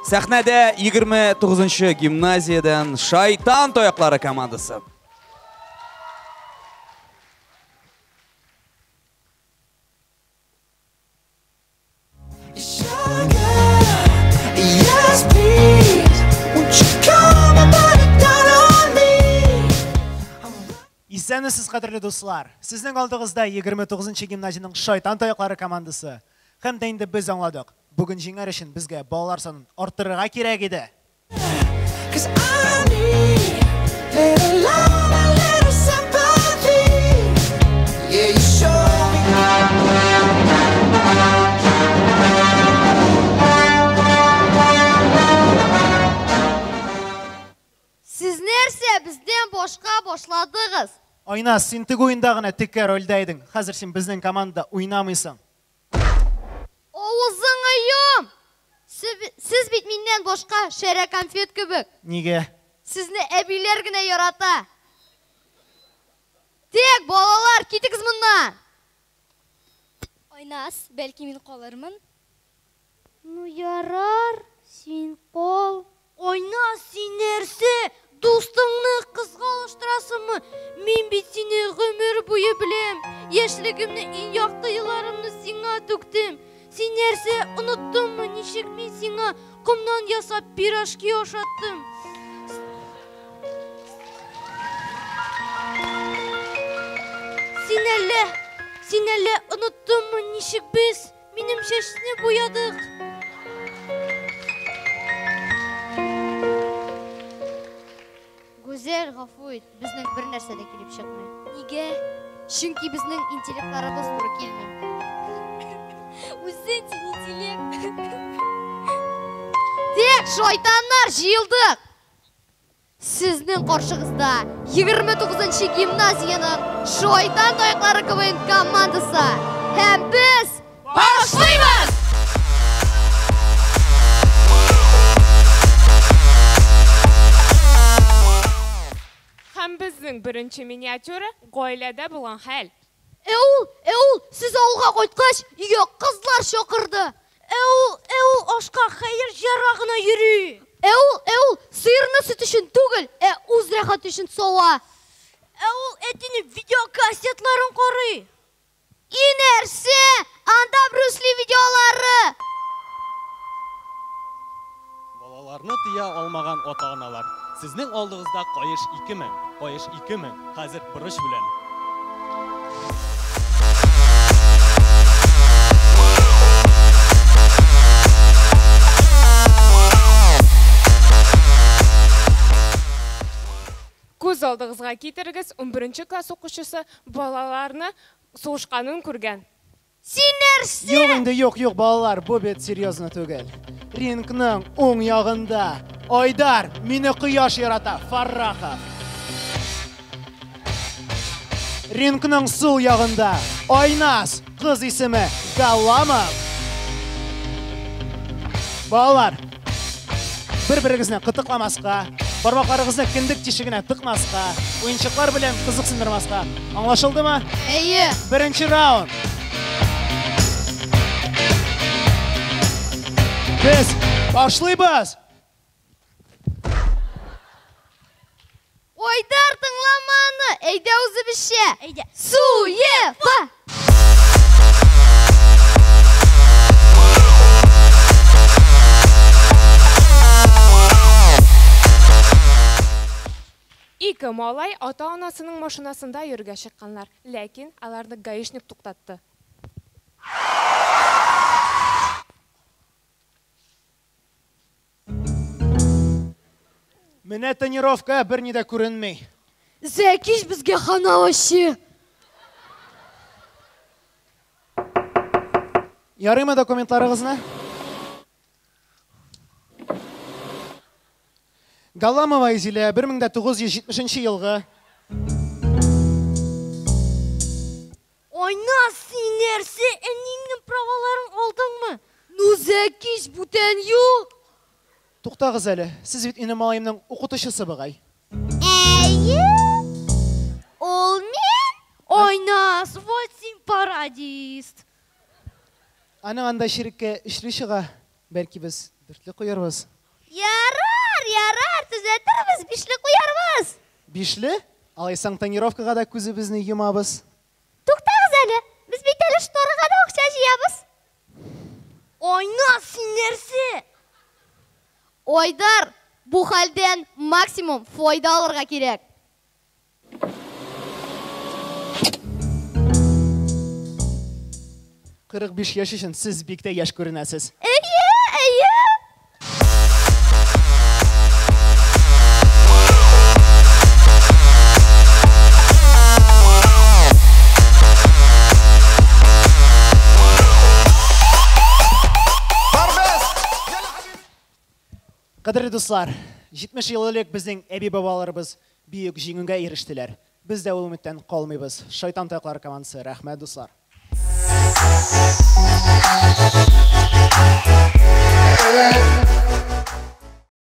Сәхнәдә 29-нчы гимназиядән Шайтан таяклары командасы. Исәнмесез, кадерле дуслар! Сезнең алдыгызда 29-нчы гимназиянең Шайтан таяклары командасы. Һәм дә инде без аңладык, бүген җиңәр өчен безгә балалар санын арттырырга кирәк иде. Сез нәрсә, бездән башка башладыгыз? Айназ, син теге уенда гына текә рольдә идең. Хәзер син безнең командада уйнамыйсың. Авызыңны йом! Сез бит миннән башка шәрә конфет кебек. Нигә? Сезне әбиләр генә ярата. Тек, балалар, китегез моннан! Айназ, бәлки мин калырмын? Ну ярар, син кал. Айназ, син нәрсә? Дустыңны кызга алыштырасыңмы? Мин бит сине гомер буе беләм. Яшьлегемне, иң якты елларымны сиңа түктем. Син нәрсә, оныттыңмы, ничек мин сиңа комнан ясап пирожки ашаттым? Син әллә, син әллә оныттыңмы, ничек без минем чәчне буядык? Гүзәл, гафу ит, безнең бер нәрсә дә килеп чыкмый. Нигә? Чөнки безнең интеллектларыбыз туры килми. Үзең син интеллект. Тек, шайтаннар, җыелдык! Сезнең каршыгызда 29-нчы гимназиянең Шайтан таяклары КВН командасы. Һәм без башлыйбыз! Һәм безнең беренче миниатюра гаиләдә булган хәл. Ә ул, сез авылга кайткач, өйгә кызлар чакырды. Ә ул ашка хәер җыярга гына йөри. Ә ул сыерны сөт өчен түгел, ә үз рәхәте өчен сава. Ә ул әтинең видеокассетларын карый. И нәрсә? Анда Брюс Ли видеолары. Балаларны тыя алмаган ата-аналар. Сезнең алдыгызда каеш 2000, каеш 2000, хәзер бурыч белән. Күз алдыгызга китерегез, 11 класс укучысы балаларны сугышканын күргән. Син нәрсә? Юк инде, юк, юк, балалар, бу бит серьезно түгел. Рингның уң ягында Айдар, мине кояш ярата, Фаррахов. Рингның сул ягында Айназ, кыз исеме Галламов. Балалар, бер-берегезне кытыкламаска, бармакларыгызны кендек тишегенә тыкмаска, уенчыклар белән кызыксындырмаска. Аңлашылдымы? Әйе. Беренче раунд. Без башлыйбыз. Айдар, тыңлама аны. Әйдә үзебезчә. Әйдә. Суефа! Ике малай ата-анасының машинасында йөргә чыкканнар, ләкин аларны гаишник туктатты. Менә тонировка берни дә күренми. Зәкиш безгә хана вообще. Ярыймы документларыгызны? Галламова Изилә, 1970 елгы. Айназ, син нәрсә, әниеңнең праваларын алдыңмы? Ну, Зәкиш, бүтән юк. Туктагыз әле, сез бит минем малаемның укытучысы бугай. Әйе. Ул мин? Айназ, вот син пародист. Аның анда чиреккә өчле чыга. Бәлки без дүртле куярбыз. Ярар, ярар, төзәтербез, бишле куярбыз. Бишле? Алайсаң тонировкага да күзебезне йомабыз. Туктагыз әле, без бит әле шторага да акча җыябыз. Айназ, син нәрсә? Айдар, бу хәлдән максимум файда алырга кирәк. 45 яшь өчен сез бик тә яшь күренәсез. Әйе, әйе. Кадерле дуслар, 70 ел элек безнең әби-бабаларыбыз бөек җиңүгә ирештеләр. Без дә ул өметтән калмыйбыз. Шайтан таяклары командасы, рәхмәт, дуслар.